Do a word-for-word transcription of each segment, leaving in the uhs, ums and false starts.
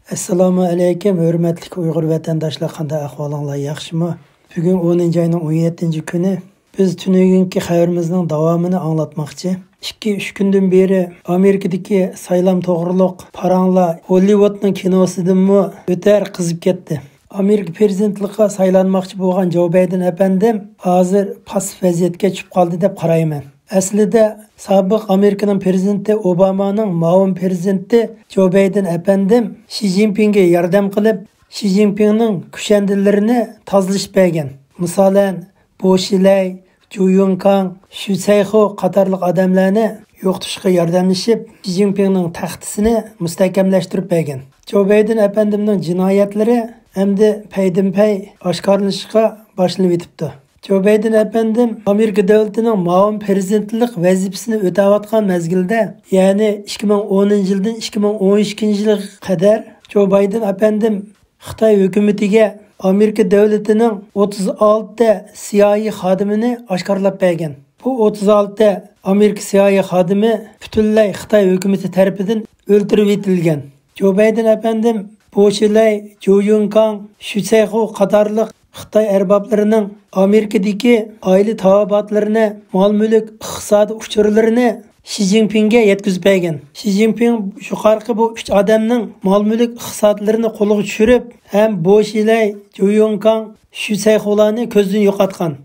ئەسسالامۇ ئەلەيكۇم، ھۆرمەتلىك ئۇيغۇر ۋەتەنداشلار، قانداق ئەھۋالىڭلار، ياخشىمۇ؟ بۈگۈن ئونىنچى ئاينىڭ ئون يەتتىنچى كۈنى. بىز تۈنۈگۈنكى خەۋىرىمىزنىڭ داۋامىنى ئاڭلاتماقچى. ئىككى-ئۈچ كۈندىن بېرى ئامېرىكىدىكى سايلام توغرۇلۇق پاراڭلار ھوللىۋۇدنىڭ كىنوسىدىنمۇ ئۆتەر قىزىپ كەتتى. ئامېرىكا پىرېزىدېنتلىقىغا سايلانماقچى بولغان جو بايدېن ئەپەندىم ھازىر پاسسىپ ۋەزىيەتكە چۈشۈپ قالدى دەپ قارايمەن. ئەسلىدە سابىق ئامېرىكىنىڭ پىرېزىدېنتى ئوبامانىڭ مۇئاۋىن پىرېزىدېنتى جو بايدېن ئەپەندىم شى جىنپىڭگە ياردەم قىلىپ، شى جىنپىڭنىڭ كۈشەندىلىرىنى تازىلىشىپ بەرگەن. مىسالەن، بو شىلەي، جۇ يۇڭكاڭ، شۈ سەيخۇ قاتارلىق ئادەملەرنى يوقىتىشقا ياردەملىشىپ، شى جىنپىڭنىڭ تەختىسىنى مۇستەھكەملەشتۈرۈپ بەرگەن. جو بايدېن ئەپەندىمنىڭ جىنايەتلىرى ئەمدى پەيدىنپەي ئاشكارىلىنىشقا باشلىنىۋېتىپتۇ. جو بايدېن ئەپەندىم ئامېرىكا دۆلىتىنىڭ مۇئاۋىن پىرېزىدېنتلىق ۋەزىپىسىنى ئۆتەۋاتقان مەزگىلدە، يەنى ئىككى مىڭ ئونىنچى يىلدىن ئىككى مىڭ ئون ئىككىنچى يىلغا قەدەر جو بايدېن ئەپەندىم خىتاي ھۆكۈمىتىگە ئامېرىكا دۆلىتىنىڭ ئوتتۇز ئالتە سىيائىي خادىمىنى ئاشكارىلاپ بەرگەن. بۇ ئوتتۇز ئالتە ئامېرىكا سىيائىي خادىمى پۈتۈنلەي خىتاي ھۆكۈمىتى تەرىپىدىن ئۆلتۈرۈۋېتىلگەن. جو بايدېن ئەپەندىم بو شىلەي، جۇ يۇڭكاڭ، شۈ سەيخۇ قاتارلىق خىتاي ئەربابلىرىنىڭ ئامېرىكىدىكى ئائىلە تاۋابىئاتلىرىنى، مال-مۈلۈك، ئىقتىسادىي ئۇچۇرلىرىنى شى جىنپىڭگە يەتكۈزۈپ بەرگەن. شى جىنپىڭ يۇقىرىقى بۇ ئۈچ ئادەمنىڭ مال-مۈلۈك، ئىقتىسادلىرىنى قولغا چۈشۈرۈپ، ھەم بو شىلەي، جۇ يۇڭكاڭ، شۈ سەيخۇلارنى كۆزدىن يوقاتقان.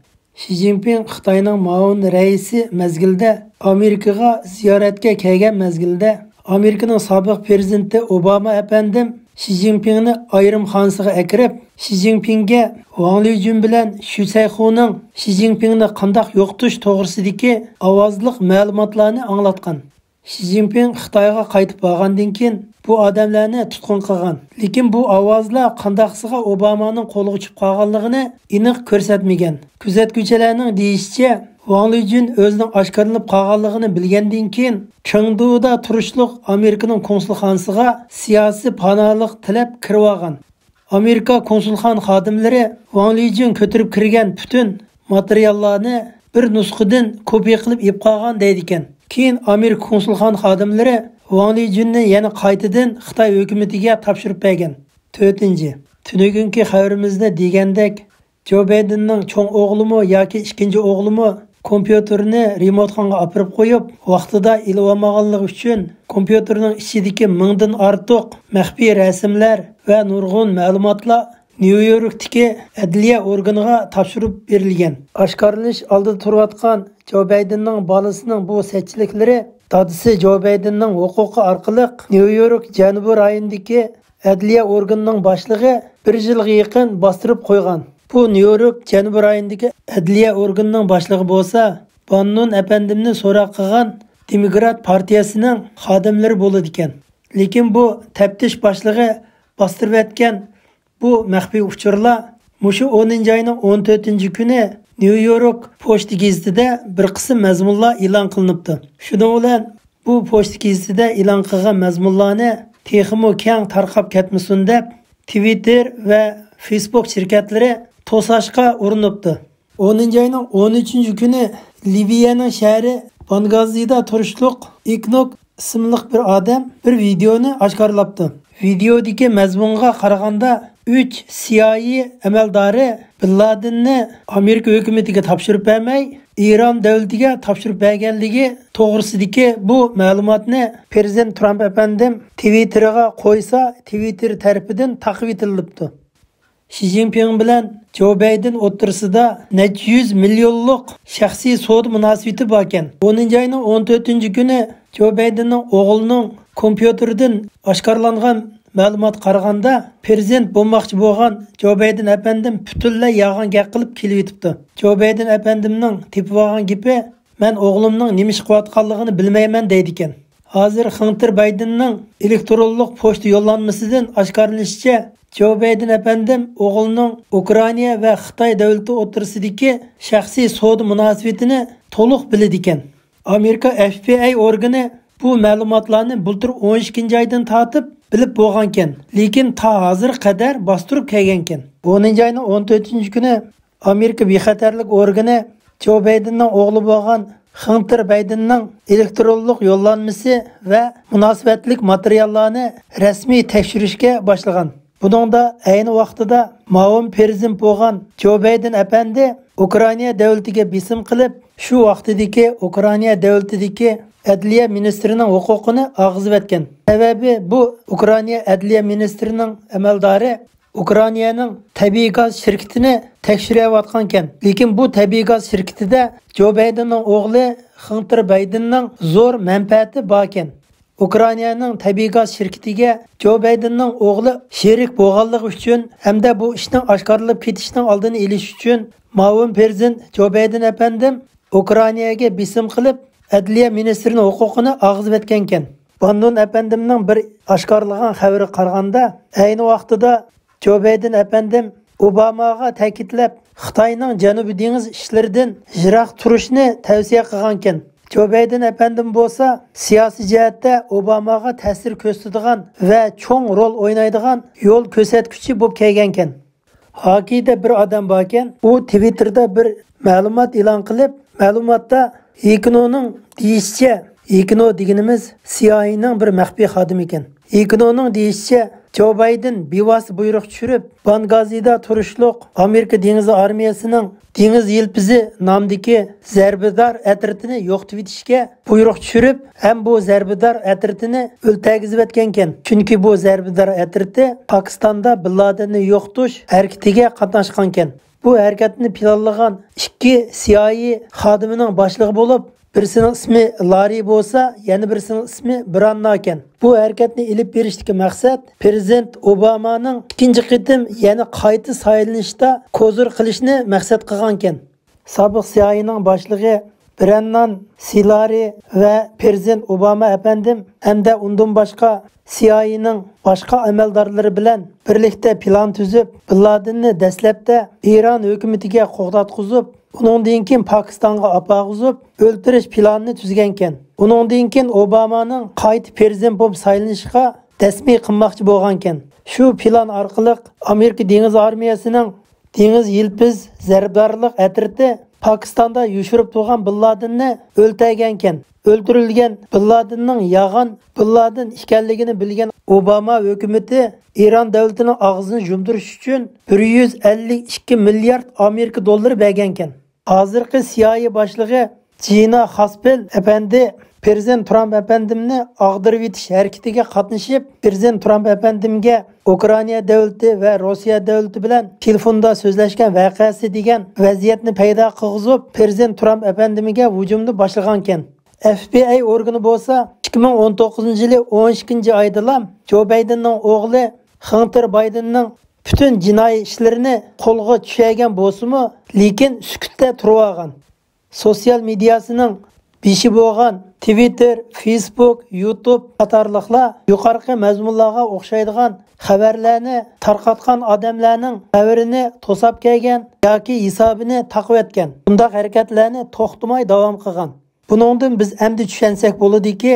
شى جىنپىڭ خىتاينىڭ مۇئاۋىن رەئىسى مەزگىلىدە ئامېرىكىغا زىيارەتكە كەلگەن مەزگىلىدە، ئامېرىكىنىڭ سابىق پىرېزىدېنتى ئوباما ئەپەندىم شى جىنپىڭنى ئايرىم خانىسىغا ئەكىرىپ، شى جىنپىڭگە ۋاڭ لېيجۈن بىلەن شۈ سەيخۇنىڭ شى جىنپىڭنى قانداق يوقىتىش توغرىسىدىكى ئاۋازلىق مەلۇماتلارنى ئاڭلاتقان. شى جىنپىڭ خىتايغا قايتىپ بارغاندىن كېيىن، بۇ ئادەملەرنى تۇتقۇن قىلغان. لېكىن بۇ ئاۋازلار قانداقسىغا ئوبامانىڭ قولىغا چۈشۈپ قالغانلىقىنى ئېنىق كۆرسەتمىگەن. كۆزەتكۈچىلەرنىڭ دېيىشىچە، ۋاڭ لېيجۈن ئۆزىنىڭ ئاشكارىلىنىپ قالغانلىقىنى بىلگەندىن كېيىن، چېڭدۇدا تۇرۇشلۇق ئامېرىكىنىڭ كونسۇلخانىسىغا سىياسىي پاناھلىق تىلەپ كىرىۋالغان. ئامېرىكا كونسۇلخانا خادىملىرى ۋاڭ لېيجۈن كۆتۈرۈپ كىرگەن پۈتۈن ماتېرىياللارنى بىر نۇسخىدىن كوپىيە قىلىپ ئېلىپ قالغان دەيدىكەن. كېيىن ئامېرىكا كونسۇلخانا خادىملىرى ۋاڭ لېيجۈننى يەنە قايتىدىن خىتاي ھۆكۈمىتىگە تاپشۇرۇپ بەرگەن. تۆتىنچى، تۈنۈگۈنكى خەۋىرىمىزدە دېگەندەك، جو بايدېننىڭ چوڭ ئوغلىمۇ ياكى ئىككىنچى ئوغلىمۇ كومپيۇتېرنى رېمونتخانىغا ئاپىرىپ قويۇپ، ۋاقتىدا ئېلىۋالمىغانلىقى ئۈچۈن، كومپيۇتېرنىڭ ئىچىدىكى مىڭدىن ئارتۇق مەخپىي رەسىملەر ۋە نۇرغۇن مەلۇماتلار نيۇ يوركتىكى ئەدلىيە ئورگىنىغا تاپشۇرۇپ بېرىلگەن. ئاشكارىلىنىش ئالدىدا تۇرۇۋاتقان جو بايدېننىڭ بالىسىنىڭ بۇ سەتچىلىكلىرى دادىسى جو بايدېننىڭ ھوقۇقى ئارقىلىق نيۇ يورك جەنۇبىي رايونىدىكى ئەدلىيە ئورگىنىنىڭ باشلىقى بىر يىلغا يېقىن باستۇرۇپ قويغان. بۇ نيۇ يورك جەنۇبىي رايونىدىكى ئەدلىيە ئورگىنىنىڭ باشلىقى بولسا، باننون ئەپەندىمنى سوراق قىلغان دېموكرات پارتىيەسىنىڭ خادىملىرى بولىدىكەن. لېكىن بۇ تەپتىش باشلىقى باستۇرۇۋەتكەن بۇ مەخپىي ئۇچۇرلار مۇشۇ ئونىنچى ئاينىڭ ئون تۆتىنچى كۈنى نيۇ يورك پوچتا گېزىتىدە بىر قىسىم مەزمۇنلار ئېلان قىلىنىپتۇ. شۇنىڭ بىلەن بۇ پوچتا گېزىتىدە ئېلان قىلغان مەزمۇنلارنى تېخىمۇ كەڭ تارقاپ كەتمىسۇن دەپ، تىۋىتتېر ۋە فېيسبۇك شىركەتلىرى توساشقا ئۇرۇنۇپتۇ. ئونىنچى ئاينىڭ ئون ئۈچىنچى كۈنى لىۋىيەنىڭ شەھىرى بانگازىدا تۇرۇشلۇق ئىكنوك ئىسىملىق بىر ئادەم بىر ۋىدېئونى ئاشكارىلاپتۇ. ۋىدېئودىكى مەزمۇنغا قارىغاندا، ئۈچ سىيائىي ئەمەلدارى بىن لادېننى ئامېرىكا ھۆكۈمىتىگە تاپشۇرۇپ بەرمەي، ئىران دۆلىتىگە تاپشۇرۇپ بەرگەنلىكى توغرىسىدىكى بۇ مەلۇماتنى پىرېزىدېنت ترامپ ئەپەندىم تىۋىتتېرىغا قويسا، تىۋىتتېر تەرىپىدىن تاقىۋېتىلىپتۇ. شى جىنپىڭ بىلەن جو بايدېن ئوتتۇرىسىدا نەچچە يۈز مىليونلۇق شەخسىي سودا مۇناسىۋىتى باركەن. ئونىنچى ئاينىڭ ئون تۆتىنچى كۈنى جو بايدېننىڭ ئوغلىنىڭ كومپيۇتېرىدىن ئاشكارىلانغان مەلۇماتقا قارىغاندا، پىرېزىدېنت بولماقچى بولغان جو بايدېن ئەپەندىم پۈتۈنلەي يالغان گەپ قىلىپ كېلىۋېتىپتۇ. جو بايدېن ئەپەندىمنىڭ تېپىۋالغان گېپى، مەن ئوغلۇمنىڭ نېمە ئىش قىلىۋاتقانلىقىنى بىلمەيمەن دەيدىكەن. ھازىر خېڭتىر بايدېننىڭ ئېلېكترونلۇق پوچتا يوللانمىسىدىن ئاشكارىلىنىشىچە، جو بايدېن ئەپەندىم ئوغلىنىڭ ئۇكرائىنا ۋە خىتاي دۆلىتى ئوتتۇرىسىدىكى شەخسىي سودا مۇناسىۋىتىنى تولۇق بىلىدىكەن. ئامېرىكا ئەف بى ئاي ئورگىنى بۇ مەلۇماتلارنى بۇلتۇر ئون ئىككىنچى ئايدىن تارتىپ بىلىپ بولغانكەن، لېكىن تا ھازىرغا قەدەر باستۇرۇپ كەلگەنكەن. ئونىنچى ئاينىڭ ئون تۆتىنچى كۈنى ئامېرىكا بىخەتەرلىك ئورگىنى جو بايدېننىڭ ئوغلى بولغان خېڭتىر بايدېننىڭ ئېلېكترونلۇق يوللانمىسى ۋە مۇناسىۋەتلىك ماتېرىياللارنى رەسمىي تەكشۈرۈشكە باشلىغان. بۇنىڭدا ئەينى ۋاقتىدا مۇئاۋىن پىرېزىدېنت بولغان جو بايدېن ئەپەندى ئۇكرائىنا دۆلىتىگە بېسىم قىلىپ، شۇ ۋاقتىدىكى ئۇكرائىنا دۆلىتىدىكى ئەدلىيە مىنىستىرىنىڭ ھوقۇقىنى ئاغزىۋەتكەن. سەۋەبى، بۇ ئۇكرائىنا ئەدلىيە مىنىستىرىنىڭ ئەمەلدارى ئۇكرائىنانىڭ تەبىئىي گاز شىركىتىنى تەكشۈرۈۋاتقانىكەن. لېكىن بۇ تەبىئىي گاز شىركىتىدە جو بايدېننىڭ ئوغلى خېنتېر بايدېننىڭ زور مەنپەئەتى باركەن. ئۇكرائىنانىڭ تەبىئىي گاز شىركىتىگە جو بايدېننىڭ ئوغلى شېرىك بولغانلىقى ئۈچۈن ھەمدە بۇ ئىشنىڭ ئاشكارىلىنىپ كېتىشىنىڭ ئالدىنى ئېلىش ئۈچۈن مۇئاۋىن پىرېزىدېنت جو بايدېن ئەپەندىم ئۇكرائىناغا بېسىم قىلىپ، ئەدلىيە مىنىستىرىنىڭ ھوقۇقىنى ئاغزىۋەتكەنىكەن. باننون ئەپەندىمنىڭ بىر ئاشكارىلىغان خەۋىرىگە قارىغاندا، ئەينى ۋاقتىدا جو بايدېن ئەپەندىم ئوباماغا تەكىتلەپ، خىتاينىڭ جەنۇبىي دېڭىز ئىشلىرىدىن يىراق تۇرۇشنى تەۋسىيە قىلغانىكەن. جو بايدېن ئەپەندىم بولسا سىياسىي جەھەتتە ئوباماغا تەسىر كۆرسىتىدىغان ۋە چوڭ رول ئوينايدىغان يول كۆرسەتكۈچى بولۇپ كەلگەنىكەن. ھاكىدە بىر ئادەم باركەن، ئۇ تىۋىتتېردا بىر مەلۇمات ئېلان قىلىپ، مەلۇماتتا ھېكنونىڭ دېيىشىچە، ھېكنو دېگىنىمىز سىئايېنىڭ بىر مەخپىي خادىمى ئىكەن. ھېكنونىڭ دېيىشىچە، جو بايدېن بىۋاسىتە بۇيرۇق چۈشۈرۈپ، بانگازىدا تۇرۇشلۇق ئامېرىكا دېڭىز ئارمىيەسىنىڭ دېڭىز يىلپىزى نامىدىكى زەربىدار ئەترىتىنى يوقىتىۋېتىشكە بۇيرۇق چۈشۈرۈپ، ھەم بۇ زەربىدار ئەترىتىنى ئۆلتۈرگۈزۈۋەتكەنىكەن. چۈنكى بۇ زەربىدار ئەترىتى پاكىستاندا بىن لادىننى يوقىتىش ھەرىكىتىگە قاتناشقانىكەن. بۇ ھەرىكەتنى پىلانلىغان ئىككى سىئايې خادىمىنىڭ باشلىقى بولۇپ، بىرسىنىڭ ئىسمى لاررى بولسا، يەنە بىرسىنىڭ ئىسمى براننا ئىكەن. بۇ ھەرىكەتنى ئېلىپ بېرىشتىكى مەقسەت پىرېزىدېنت ئوبامانىڭ ئىككىنچى قېتىم يەنە قايتا سايلىنىشتا كوزىر قىلىشنى مەقسەت قىلغانىكەن. سابىق سىئايېنىڭ باشلىقى برەننان سىلارى ۋە پىرېزىدېنت ئوباما ئەپەندىم ھەمدە ئۇندىن باشقا سىئايېنىڭ باشقا ئەمەلدارلىرى بىلەن بىرلىكتە پىلان تۈزۈپ، بىن لادىننى دەسلەپتە ئىران ھۆكۈمىتىگە قوغداتقۇزۇپ، ئۇنىڭدىن كېيىن پاكىستانغا ئاپارغۇزۇپ، ئۆلتۈرۈش پىلانىنى تۈزگەنىكەن. ئۇنىڭدىن كېيىن ئوبامانىڭ قايتا پىرېزىدېنت بولۇپ سايلىنىشقا دەسمىي قىلماقچى بولغانىكەن. شۇ پىلان ئارقىلىق ئامېرىكا دېڭىز ئارمىيەسىنىڭ دېڭىز يىلپىز زەربىدارلىق ئەترىتى پاكىستاندا يوشۇرۇپ تۇرغان بىن لادىننى ئۆلتۈرگەنىكەن. ئۆلتۈرۈلگەن بىن لادىننىڭ ياغان بىن لادىن ئىكەنلىكىنى بىلگەن ئوباما ھۆكۈمىتى ئىران دۆلىتىنىڭ ئاغزىنى يۇمدۇرۇش ئۈچۈن بىر يۈز ئەللىك ئىككى مىليارد ئامېرىكا دوللىرى بەرگەنىكەن. ھازىرقى سىئايې باشلىقى جىنا خاسپېل ئەپەندى پىرېزىدېنت ترامپ ئەپەندىمنى ئاغدۇرۇۋېتىش ھەرىكىتىگە قاتنىشىپ، پىرېزىدېنت ترامپ ئەپەندىمگە ئۇكرائىنا دۆلىتى ۋە روسىيە دۆلىتى بىلەن تېلېفوندا سۆزلەشكەن ۋەقەسى دېگەن ۋەزىيەتنى پەيدا قىلغۇزۇپ، پىرېزىدېنت ترامپ ئەپەندىمگە ھۇجۇمنى باشلىغانىكەن. ئېف بى ئاي ئورگىنى بولسا ئىككى مىڭ ئون توققۇزىنچى يىلى ئون ئىككىنچى ئايدىلا جو بايدېننىڭ ئوغلى خېنتېر بايدېننىڭ پۈتۈن جىنايى ئىشلىرىنى قولغا چۈشۈرگەن بولسىمۇ، لېكىن سۈكۈتتە تۇرۇۋالغان. سوتسىيال مېدىياسىنىڭ بېشى بولغان تىۋىتتېر، فېيسبۇك، يۇتۇب قاتارلىقلار يۇقىرىقى مەزمۇنلارغا ئوخشايدىغان خەۋەرلەرنى تارقاتقان ئادەملەرنىڭ خەۋىرىنى توساپ كەلگەن ياكى ھېسابىنى تاقىۋەتكەن. بۇنداق ھەرىكەتلەرنى توختىماي داۋام قىلغان. بۇنىڭدىن بىز ئەمدى چۈشەنسەك بولىدۇكى،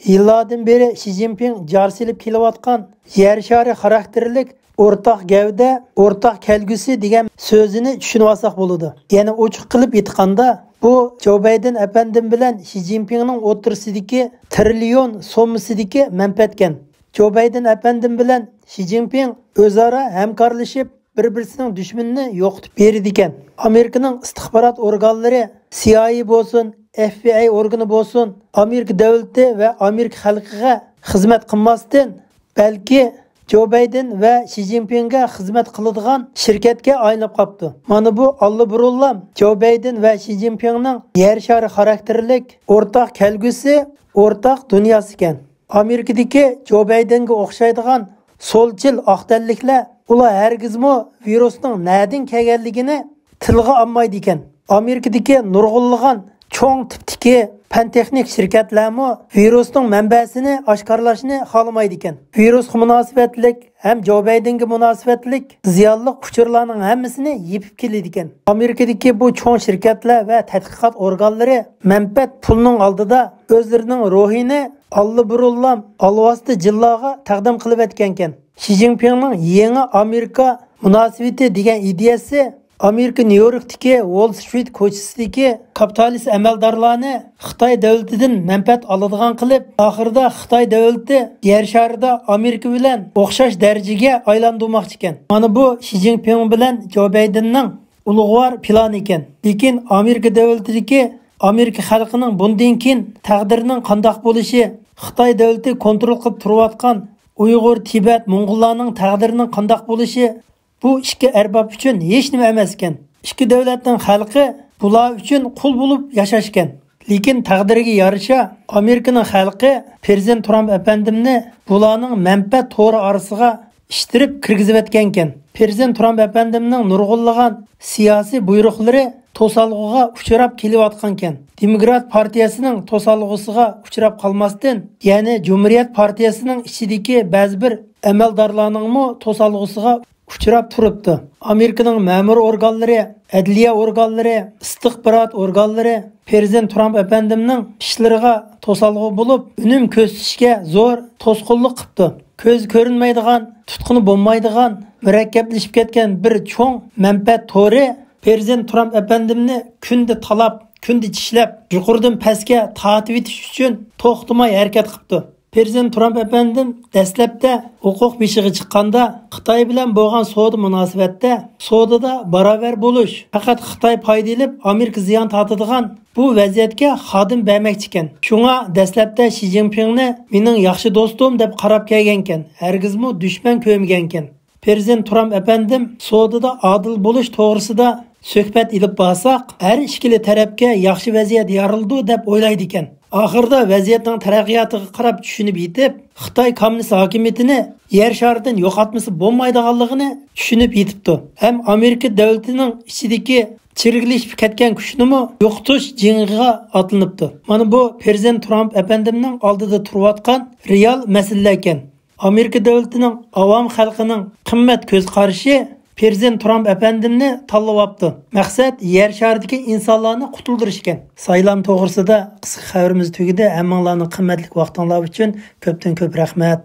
يىللاردىن بېرى شى جىنپىڭ جار سېلىپ كېلىۋاتقان يەر شارى خاراكتېرلىك ئورتاق گەۋدە، ئورتاق كەلگۈسى دېگەن سۆزىنى چۈشىنىۋالساق بولىدۇ. يەنى ئوچۇق قىلىپ ئېيتقاندا، بۇ جو بايدېن ئەپەندىم بىلەن شى جىنپىڭنىڭ ئوتتۇرىسىدىكى تىرىليون سوممىسىدىكى مەنپەئەتكەن. جو بايدېن ئەپەندىم بىلەن شى جىنپىڭ ئۆزئارا ھەمكارلىشىپ، بىر-بىرسىنىڭ دۈشمىنىنى يوقىتىپ بېرىدىكەن. ئامېرىكىنىڭ ئىستىخبارات ئورگانلىرى، سىئايې بولسۇن، ئېف بى ئاي ئورگىنى بولسۇن، ئامېرىكا دۆلىتى ۋە ئامېرىكا خەلقىگە خىزمەت قىلماستىن، بەلكى جو بايدېن ۋە شى جىنپىڭگە خىزمەت قىلىدىغان شىركەتكە ئايلىنىپ قاپتۇ. مانا بۇ ئاللىبۇرۇنلام جو بايدېن ۋە شى جىنپىڭنىڭ يەر شارى خاراكتېرلىك ئورتاق كەلگۈسى، ئورتاق دۇنياسى ئىكەن. ئامېرىكىدىكى جو بايدېنگە ئوخشايدىغان سولچىل ئاق تەنلىكلەر، ئۇلار ھەرگىزمۇ ۋىرۇسنىڭ نەدىن كەلگەنلىكىنى تىلغا ئالمايدىكەن. ئامېرىكىدىكى نۇرغۇنلىغان چوڭ تىپتىكى پەن-تېخنىك شىركەتلەرمۇ ۋىرۇسنىڭ مەنبەسىنى ئاشكارىلاشنى خالىمايدىكەن. ۋىرۇسقا مۇناسىۋەتلىك ھەم جو بايدېنگە مۇناسىۋەتلىك زىيانلىق ئۇچۇرلارنىڭ ھەممىسىنى يېپىپ كېلىدىكەن. ئامېرىكىدىكى بۇ چوڭ شىركەتلەر ۋە تەتقىقات ئورگانلىرى مەنپەئەت پۇلنىڭ ئالدىدا ئۆزلىرىنىڭ روھىنى ئاللىبۇرۇنلام ئالۋاستى جىنلارغا تەقدىم قىلىۋەتكەنكەن. شى جىنپىڭنىڭ يېڭى ئامېرىكا مۇناسىۋىتى دېگەن ئىدىيەسى ئامېرىكا نيۇ يوركتىكى ۋول سترىت كوچىسىدىكى كاپىتالىست ئەمەلدارلارنى خىتاي دۆلىتىدىن مەنپەئەت ئالىدىغان قىلىپ، ئاخىرىدا خىتاي دۆلىتى يەر شارىدا ئامېرىكا بىلەن ئوخشاش دەرىجىگە ئايلاندۇرماقچىكەن. مانا بۇ شى جىنپىڭ بىلەن جو بايدېننىڭ ئۇلۇغۋار پىلانى ئىكەن. لېكىن ئامېرىكا دۆلىتىدىكى ئامېرىكا خەلقىنىڭ بۇندىن كېيىن تەقدىرىنىڭ قانداق بولۇشى، خىتاي دۆلىتى كونترول قىلىپ تۇرۇۋاتقان ئۇيغۇر، تىبەت، موڭغۇللارنىڭ تەقدىرىنىڭ قانداق بولۇشى، بۇ ئىككى ئەرباب ئۈچۈن ھېچنېمە ئەمەسكەن. ئىككى دۆلەتنىڭ خەلقى بۇلار ئۈچۈن قۇل بولۇپ ياشاشكەن. لېكىن تەقدىرىگە يارىشا، ئامېرىكىنىڭ خەلقى پىرېزىدېنت ترامپ ئەپەندىمنى بۇلارنىڭ مەنپەئەت تورى ئارىسىغا ئىتتىرىپ كىرگۈزۈۋەتكەنكەن. پىرېزىدېنت ترامپ ئەپەندىمنىڭ نۇرغۇنلىغان سىياسىي بۇيرۇقلىرى توسالغۇغا ئۇچراپ كېلىۋاتقانكەن. دېموكرات پارتىيەسىنىڭ توسالغۇسىغا ئۇچراپ قالماستىن، يەنى جۇمھۇرىيەت پارتىيەسىنىڭ ئىچىدىكى بەزى بىر ئەمەلدارلارنىڭمۇ توسالغۇسىغا ئۇچراپ تۇرۇپتۇ. ئامېرىكىنىڭ مەمۇرىي ئورگانلىرى، ئەدلىيە ئورگانلىرى، ئىستىخبارات ئورگانلىرى پىرېزىدېنت ترامپ ئەپەندىمنىڭ ئىشلىرىغا توسالغۇ بولۇپ، ئۈنۈم كۆرسىتىشكە زور توسقۇنلۇق قىپتۇ. كۆزى كۆرۈنمەيدىغان، تۇتقىنى بولمايدىغان، مۇرەككەپلىشىپ كەتكەن بىر چوڭ مەنپەئەت تورى پىرېزىدېنت ترامپ ئەپەندىمنى كۈندە تالاپ، كۈندە چىشلەپ، يۇقىرىدىن پەسكە تارتىۋېتىش ئۈچۈن توختىماي ھەرىكەت قىپتۇ. پىرېزىدېنت ترامپ ئەپەندىم دەسلەپتە ھوقۇق بېشىغا چىققاندا، خىتاي بىلەن بولغان سودا مۇناسىۋەتتە سودىدا باراۋەر بولۇش، پەقەت خىتاي پايدا ئېلىپ، ئامېرىكا زىيان تارتىدىغان بۇ ۋەزىيەتكە خادىم بەرمەكچىكەن. شۇڭا دەسلەپتە شى جىنپىڭنى مېنىڭ ياخشى دوستۇم دەپ قاراپ كەلگەنكەن، ھەرگىزمۇ دۈشمەن كۆرمىگەنكەن. پىرېزىدېنت ترامپ ئەپەندىم سودىدا ئادىل بولۇش توغرىسىدا سۆھبەت ئېلىپ بارساق، ھەر ئىككىلى تەرەپكە ياخشى ۋەزىيەت يارىلىدۇ دەپ ئويلايدىكەن. ئاخىرىدا ۋەزىيەتنىڭ تەرەققىياتىغا قاراپ چۈشىنىپ يېتىپ، خىتاي كوممۇنىست ھاكىمىيىتىنى يەر شارىدىن يوقاتمىسا بولمايدىغانلىقىنى چۈشىنىپ يېتىپتۇ ھەم ئامېرىكا دۆلىتىنىڭ ئىچىدىكى چىرىكلىشىپ كەتكەن كۈچنىمۇ يوقىتىش جېڭىغا ئاتلىنىپتۇ. مانا بۇ پىرېزىدېنت ترامپ ئەپەندىمنىڭ ئالدىدا تۇرۇۋاتقان رېئال مەسىلىلەركەن. ئامېرىكا دۆلىتىنىڭ ئاۋام خەلقىنىڭ قىممەت كۆز قارىشى پىرېزىدېنت ترامپ ئەپەندىمنى تاللىۋاپتۇ. مەقسەت يەر شارىدىكى ئىنسانلارنى قۇتۇلدۇرۇش ئىكەن. سايلام توغرىسىدا قىسقا خەۋىرىمىز تۈگىدى. ھەممىڭلارنىڭ قىممەتلىك ۋاقتىڭلار ئۈچۈن كۆپتىن كۆپ رەھمەت.